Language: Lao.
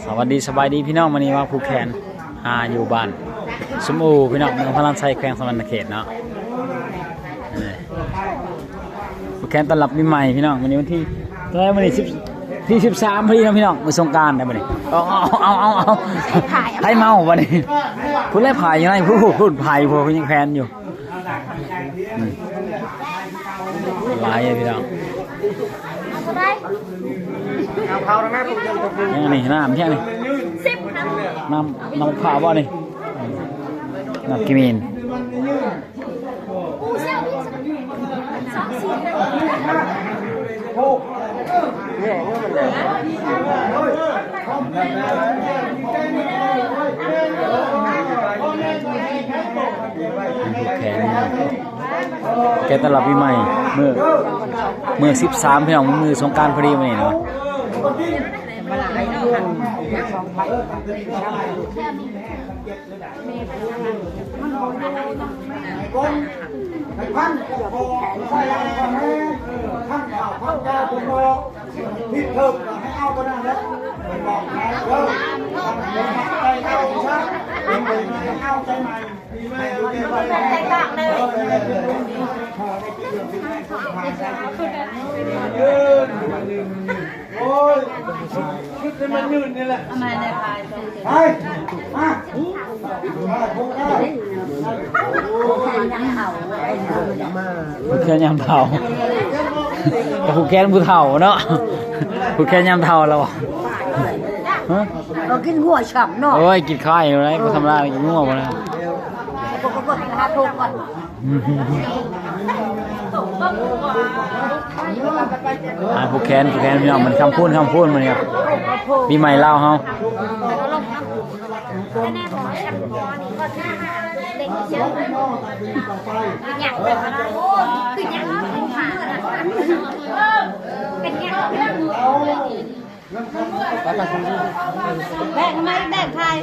ສະຫວັດດີ ສະບາຍດີພີ່ນ້ອງ, ມື້ນີ້ມາຜູກແຂນ ຫາຢູ່ບ້ານຊຸມອູ ພີ່ນ້ອງ, ເມືອງພະລານໄຊ ແຂວງສະຫວັນນະເຂດເນາະ. ນີ້ ຜູກແຂນຕ້ອນຮັບປີໃໝ່ພີ່ນ້ອງ. ມື້ນີ້ວັນທີ ເທົ່າໃດມື້ນີ້? ສິບ ທີສິບສາມພໍດີເນາະພີ່ນ້ອງ, ມື້ສົງການໄດ໋ມື້ນີ້. ເອົາ ເອົາ ເອົາ ເອົາ ໃຜເມົາບັດນີ້? ຜູ້ໃດພາຍຢູ່ໃນ ຜູ້ ຜູ້ພາຍ ຜູ້ຍັງແຂນຢູ່. ອືມ ຫຼາຍຢູ່ພີ່ນ້ອງ. ເອົາເທົ່າໃດ? ຍັງນີ້ ນ້ຳແທ້ນີ້. ສິບພັນ. ນ້ຳ ນ້ຳມະພ້າວບໍ່ນີ້? ອືມ ນ້ຳກິມິນ. ແຂນ ແກະຕະຫຼອບປີໃໝ່ ມື້ ມື້ສິບສາມ ພີ່ນ້ອງ, ມື້ສົງການພໍດີມື້ນີ້ເນາະ. ໂອ້ຍ ຄິດໃຫ້ມັນຍືນນີ້ແຫຼະ. ໄປ ມາ ມາ ຜູ້ແຂນຍາມເຖົ້າ ຜູ້ແຂນຜູ້ເຖົ້າເນາະ, ຜູ້ແຂນຍາມເຖົ້າແລ້ວ. ຮະ? ເຮົາກິນງົວຊ້ຳເນາະ. ໂອ້ຍ ກິນຄາຍຢູ່ໄດ໋, ບໍ່ທຳມະດາ ກິນງົວພຸ້ນນະ. ຫາຜູກແຂນ ຜູກແຂນພີ່ນ້ອງ, ມັນຄຳຄູນ ຄຳຄູນມື້ນີ້ ປີໃໝ່ລາວເຮົາ. ແບກມາ ແບກຖ່າຍ.